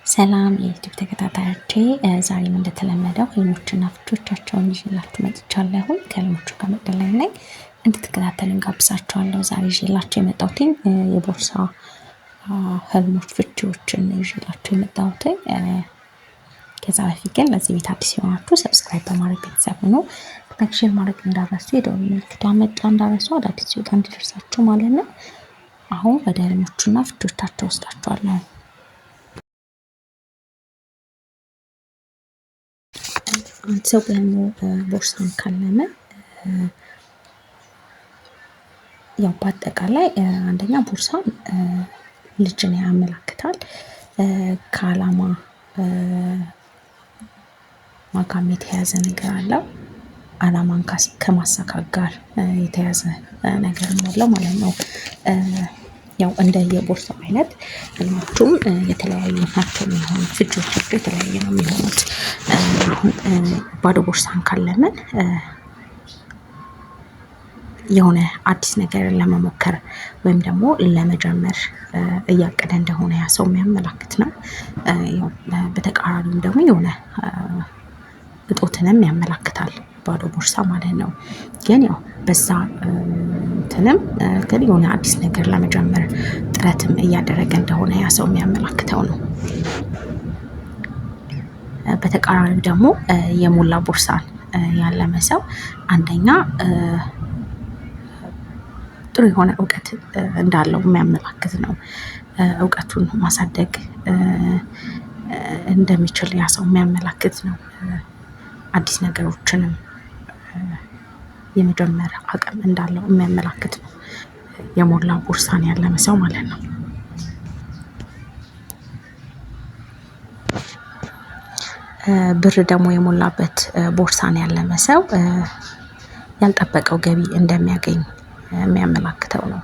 ሰላም የዩቲዩብ ተከታታዮቼ፣ ዛሬም እንደተለመደው ህልሞችና ፍቾቻቸውን ይዤላችሁ መጥቻለሁኝ። ከህልሞቹ ጋር መቅደላይ ነኝ። እንድትከታተሉኝ ጋብዛችኋለሁ። ዛሬ ይዤላችሁ የመጣሁትኝ የቦርሳ ህልሞች ፍቺዎችን ይዤላችሁ የመጣሁትኝ። ከዛ በፊት ግን ለዚህ ቤት አዲስ የሆናችሁ subscribe በማድረግ ቤተሰብ ሁኑ። Like፣ share ማድረግ እንዳትረሱ፣ የደወል ምልክቷን መጫን እንዳትረሱ፣ አዳዲስ ሲወጣ እንዲደርሳችሁ ማለት ነው። አሁን ወደ ህልሞቹና ፍቾቻቸው ወስዳችኋለሁ። አንድ ሰው በህልሙ ቦርሳን ካለመ ያው በአጠቃላይ አንደኛ ቦርሳን ልጅን ያመላክታል። ከአላማ ማጋም የተያዘ ነገር አለው። አላማን ከማሳካት ጋር የተያዘ ነገር አለው ማለት ነው። ያው እንደ የቦርሳው አይነት ህልሞቹም የተለያዩ ናቸው የሚሆኑት፣ ፍቺዎቻቸው የተለያየ ነው የሚሆኑት። አሁን ባዶ ቦርሳን ካለምን የሆነ አዲስ ነገርን ለመሞከር ወይም ደግሞ ለመጀመር እያቀደ እንደሆነ ያ ሰው የሚያመላክት ነው። ያው በተቃራኒውም ደግሞ የሆነ እጦትንም ያመላክታል ባዶ ቦርሳ ማለት ነው። ግን ያው በዛ እንትንም ግን የሆነ አዲስ ነገር ለመጀመር ጥረትም እያደረገ እንደሆነ ያ ሰው የሚያመላክተው ነው። በተቃራኒው ደግሞ የሞላ ቦርሳን ያለመ ሰው አንደኛ ጥሩ የሆነ እውቀት እንዳለው የሚያመላክት ነው። እውቀቱን ማሳደግ እንደሚችል ያ ሰው የሚያመላክት ነው። አዲስ ነገሮችንም የመጀመር አቅም እንዳለው የሚያመላክት ነው። የሞላ ቦርሳን ያለመ ሰው ማለት ነው። ብር ደግሞ የሞላበት ቦርሳን ያለመ ሰው ያልጠበቀው ገቢ እንደሚያገኝ የሚያመላክተው ነው።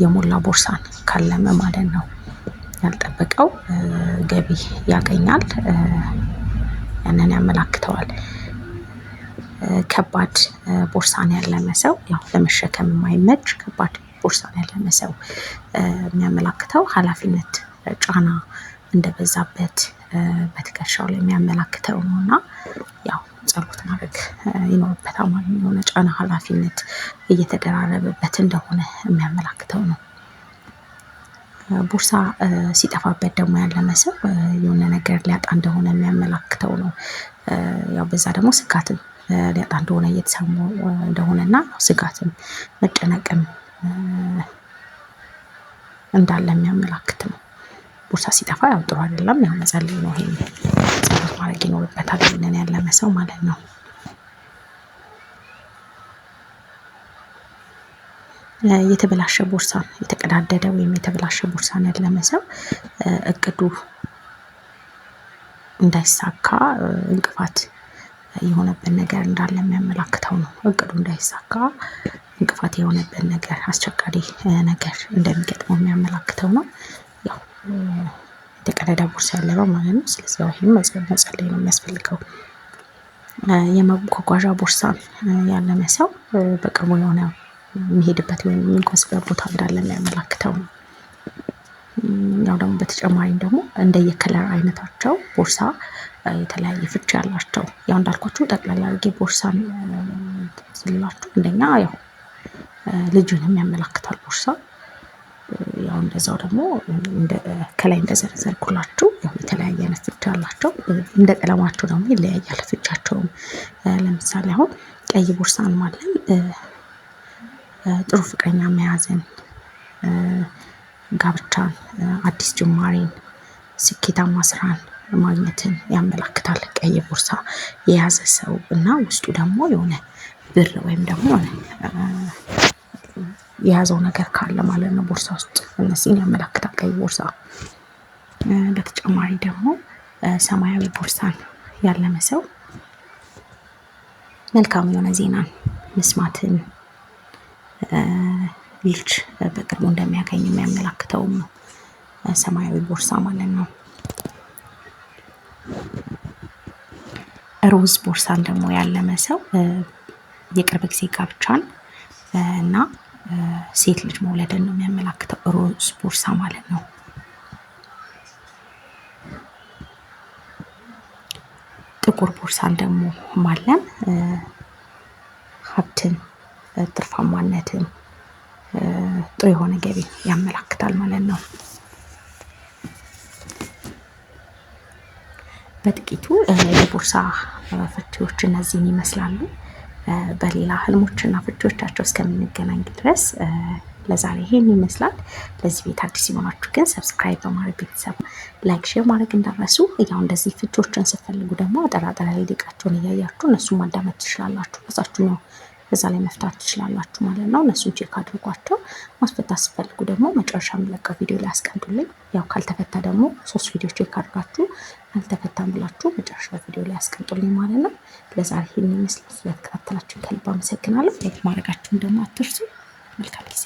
የሞላ ቦርሳን ካለመ ማለት ነው። ያልጠበቀው ገቢ ያገኛል፣ ያንን ያመላክተዋል። ከባድ ቦርሳን ያለመ ሰው ያው ለመሸከም የማይመች ከባድ ቦርሳን ያለመ ሰው የሚያመላክተው ኃላፊነት ጫና እንደበዛበት በትከሻው ላይ የሚያመላክተው ነው እና ያው ጸሎት ማድረግ ይኖርበታል ማለት ነው። የሆነ ጫና ኃላፊነት እየተደራረበበት እንደሆነ የሚያመላክተው ነው። ቦርሳ ሲጠፋበት ደግሞ ያለመ ሰው የሆነ ነገር ሊያጣ እንደሆነ የሚያመላክተው ነው። ያው በዛ ደግሞ ስጋትም ሊያጣ እንደሆነ እየተሰማው እንደሆነና ስጋትም መጨነቅም እንዳለ የሚያመላክት ነው። ቦርሳ ሲጠፋ ያው ጥሩ አይደለም። ያው መጸለይ ነው። ይሄን ጸሎት ማድረግ ይኖርበታል። ይሄንን ያለመ ሰው ማለት ነው። የተበላሸ ቦርሳን የተቀዳደደ ወይም የተበላሸ ቦርሳን ያለመ ሰው እቅዱ እንዳይሳካ እንቅፋት የሆነበት ነገር እንዳለ የሚያመላክተው ነው። እቅዱ እንዳይሳካ እንቅፋት የሆነበት ነገር፣ አስቸጋሪ ነገር እንደሚገጥመው የሚያመላክተው ነው። ያው የተቀደደ ቦርሳ ያለመው ማለት ነው። ስለዚህ ያው ይሄም መጸለይ ነው የሚያስፈልገው። የመጓጓዣ ቦርሳን ያለመ ሰው በቅርቡ የሆነ የሚሄድበት ወይም የሚጓዝበት ቦታ እንዳለ የሚያመላክተው ነው። ያው ደግሞ በተጨማሪም ደግሞ እንደየ color አይነታቸው ቦርሳ የተለያየ ፍቺ ያላቸው፣ ያው እንዳልኳችሁ ጠቅላላ አድርጌ ቦርሳን ስላችሁ አንደኛ ያው ልጅንም ያመላክታል ቦርሳ። ያው እንደዛው ደግሞ ከላይ እንደዘረዘርኩላችሁ ያው የተለያየ አይነት ፍቺ አላቸው። እንደ ቀለማቸው ደግሞ ይለያያል ፍቻቸውም። ለምሳሌ አሁን ቀይ ቦርሳን ማለም ጥሩ ፍቅረኛ መያዝን፣ ጋብቻን፣ አዲስ ጅማሬን፣ ስኬታማ ስራን ማግኘትን ያመላክታል። ቀይ ቦርሳ የያዘ ሰው እና ውስጡ ደግሞ የሆነ ብር ወይም ደግሞ የሆነ የያዘው ነገር ካለ ማለት ነው ቦርሳ ውስጥ፣ እነዚህን ያመላክታል ቀይ ቦርሳ። በተጨማሪ ደግሞ ሰማያዊ ቦርሳን ያለመ ሰው መልካም የሆነ ዜናን መስማትን፣ ልጅ በቅርቡ እንደሚያገኝ የሚያመላክተውም ነው። ሰማያዊ ቦርሳ ማለት ነው። ሮዝ ቦርሳን ደግሞ ያለመ ሰው የቅርብ ጊዜ ጋብቻን እና ሴት ልጅ መውለድን ነው የሚያመላክተው ሮዝ ቦርሳ ማለት ነው። ጥቁር ቦርሳን ደግሞ ማለም ሀብትን፣ ትርፋማነትን፣ ጥሩ የሆነ ገቢ ያመላክታል ማለት ነው። በጥቂቱ የቦርሳ ፍቺዎች እነዚህን ይመስላሉ። በሌላ ህልሞችና ፍቺዎቻቸው እስከምንገናኝ ድረስ ለዛሬ ይሄን ይመስላል። ለዚህ ቤት አዲስ የሆናችሁ ግን subscribe በማድረግ ቤተሰብ like፣ share ማድረግ እንዳትረሱ። ያው እንደዚህ ፍቺዎችን ስትፈልጉ ደግሞ አጠር አጠር ያለ ደቂቃቸውን እያያችሁ እነሱን ማዳመጥ ትችላላችሁ። እዛችሁ ነው እዛ ላይ መፍታት ትችላላችሁ ማለት ነው። እነሱን check አድርጓቸው። ማስፈታት ስትፈልጉ ደግሞ መጨረሻ የምለቀው ቪዲዮ ላይ አስቀምጡልኝ። ያው ካልተፈታ ደግሞ 3 ቪዲዮ check አድርጋችሁ አልተፈታም ብላችሁ መጨረሻ ቪዲዮ ላይ አስቀምጡልኝ ማለት ነው። ለዛሬ ይሄን ይመስላል። ስለተከታተላችሁን ከልብ አመሰግናለሁ። Like ማድረጋችሁን ደግሞ አትርሱ። መልካም ጊዜ።